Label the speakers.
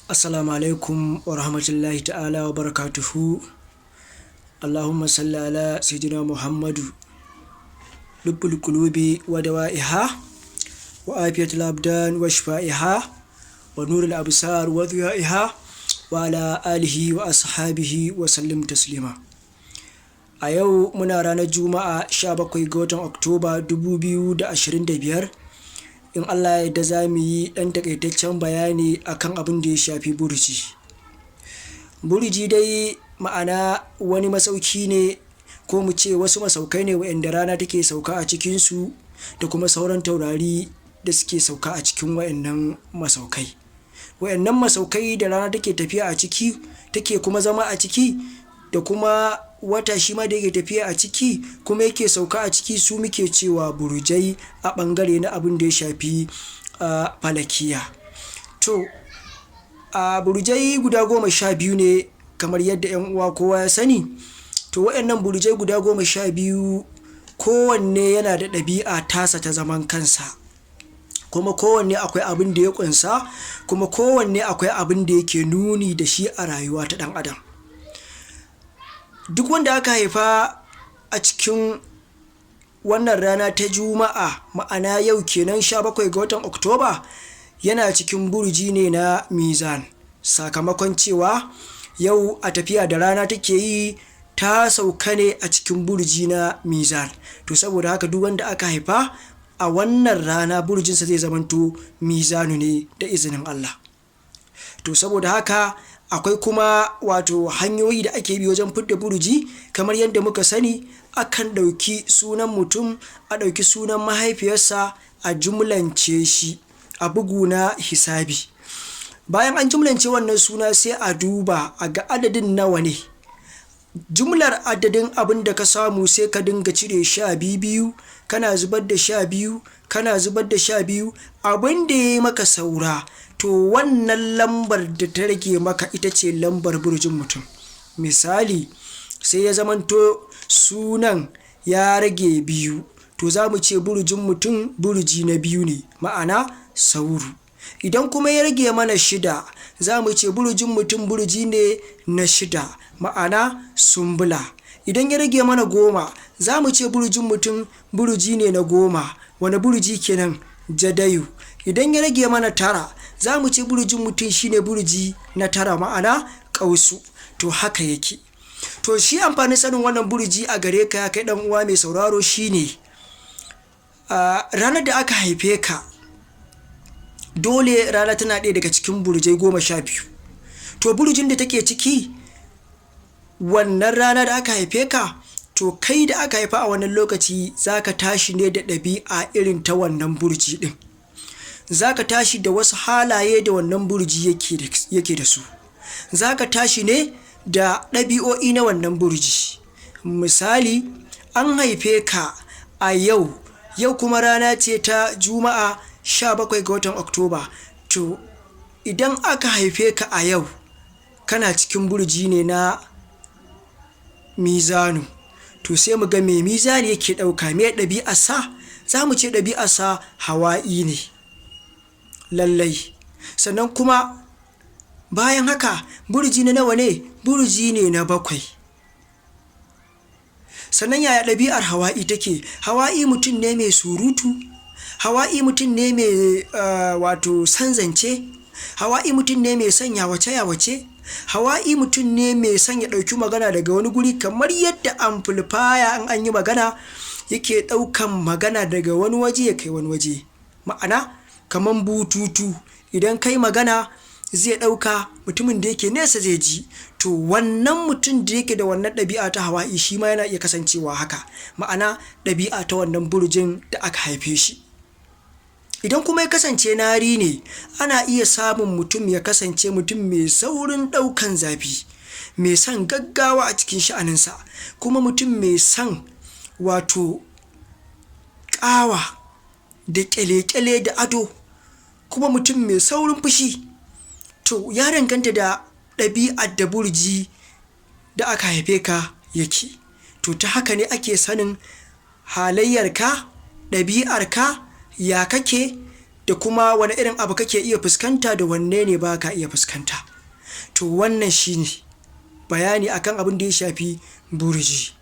Speaker 1: Assalamu alaikum wa rahmatullahi ta'ala wa barakatuhu. Allahumma salli ala sayyidina Muhammadu lubbul qulubi wa dawa'iha wa afiyatul abdan wa shifa'iha wa nurul absar wa dhiya'iha wa ala alihi wa ashabihi wa sallim taslima. A yau muna ranar Juma'a 17 ga watan Oktoba 2025. In Allah ya yarda, za mu yi ɗan takaitaccen bayani akan abin da ya shafi burji. Burji dai, ma'ana wani masauki ne, ko mu ce wasu masaukai ne waɗanda rana take sauka a cikinsu da kuma sauran taurari da suke sauka a cikin waɗannan masaukai. Waɗannan masaukai da rana take tafiya a ciki, take kuma zama a ciki, da kuma wata shi ma da yake tafiya a ciki kuma yake sauka a ciki, su muke cewa burjai a ɓangare na abin da ya shafi falakiya. To, a burjai guda 12 ne, kamar yadda 'yan uwa kowa ya sani. To, waɗannan burjai guda 12, kowanne yana da ɗabi'a tasa ta zaman kansa, kuma kowanne akwai abin da ya ƙunsa, kuma kowanne akwai abin da yake nuni da shi a rayuwa ta ɗan adam. Duk wanda aka haifa a cikin wannan rana ta Juma'a, ma'ana yau kenan 17 ga watan Oktoba, yana cikin burji ne na Mizan, sakamakon cewa yau a tafiya da rana take yi, ta sauka ne a cikin burji na Mizan. To, saboda haka duk wanda aka haifa a wannan rana, burjinsa zai zamanto Mizanu ne da izinin Allah. To, saboda haka akwai kuma wato hanyoyi da ake bi wajen fidda burji. Kamar yadda muka sani, akan ɗauki sunan mutum, a ɗauki sunan mahaifiyarsa, a jumlance shi a bugu na hisabi. Bayan an jumlance wannan suna, sai a duba a ga adadin nawa ne. Jumlar adadin abin da ka samu, sai ka dinga cire 12, kana zubar da 12, kana zubar da 12, abin da ya yi maka saura. To, wannan lambar da ta rage maka ita ce lambar burjin mutum. Misali, sai ya zamanto sunan ya rage biyu, to za mu ce burjin mutum burji na biyu ne, ma'ana Sauru. Idan kuma ya rage mana shida, za mu ce burjin mutum burji ne na shida, ma'ana Sumbula. Idan ya rage mana 10, za mu ce burjin mutum burji ne na 10. Wani burji kenan? Jadayu. Idan ya rage mana tara, za mu ce burjin mutum shine burji na tara, ma'ana Ƙausu. To, haka yake. To, shi amfanin sanin wannan burji a gare ka, kai dan uwa mai sauraro, shine ranar da aka haife ka, dole rana tana ɗaya daga cikin burjai 12. To, burjin da take ciki wannan rana da aka haife ka, to kai da aka haifa a wannan lokaci, za ka tashi ne da ɗabi'a irin ta wannan burji ɗin. Za ka tashi da wasu halaye da wannan burji yake da su. Za ka tashi ne da ɗabi'o'i na wannan burji. Misali, an haife ka a yau, yau kuma rana ce ta Juma'a 17 ga watan Oktoba. To, idan aka haife ka a yau, kana cikin burji ne na Mizanu. To, sai mu ga me Mizani yake ɗauka, me ɗabi'arsa. Za mu ce ɗabi'arsa hawa'i ne lallai. Sannan kuma bayan haka, burji na nawa ne? Burji ne na bakwai. Sannan yaya ɗabi'ar hawa'i take? Hawa'i mutum ne mai surutu. Hawa'i mutum ne mai wato son zance. Hawa'i mutum ne mai son yawace yawace. Hawa'i mutum ne mai son ya ɗauki magana daga wani guri, kamar yadda amplifier in an yi magana yake ɗaukan magana daga wani waje ya kai wani waje, ma'ana kamar bututu, idan kai magana zai ɗauka, mutumin da yake nesa zai ji. To, wannan mutum da yake da wannan ɗabi'a ta hawa'i, shi ma yana iya kasancewa haka, ma'ana ɗabi'a ta wannan burjin da aka haife shi. Idan kuma ya kasance nari ne, ana iya samun mutum ya kasance mutum mai saurin ɗaukan zafi, mai son gaggawa a cikin sha'aninsa, kuma mutum mai son wato ƙawa da ƙyale-ƙyale da ado, kuma mutum mai saurin fushi. To, ya danganta da ɗabi'ar da burji da aka haife ka yake. To, ta haka ne ake sanin halayyarka, ɗabi'arka, ya kake da Da kuma wani irin abu kake iya fuskanta da wanne ne ba ka iya fuskanta. To, wannan shine bayani akan abin da ya shafi burji.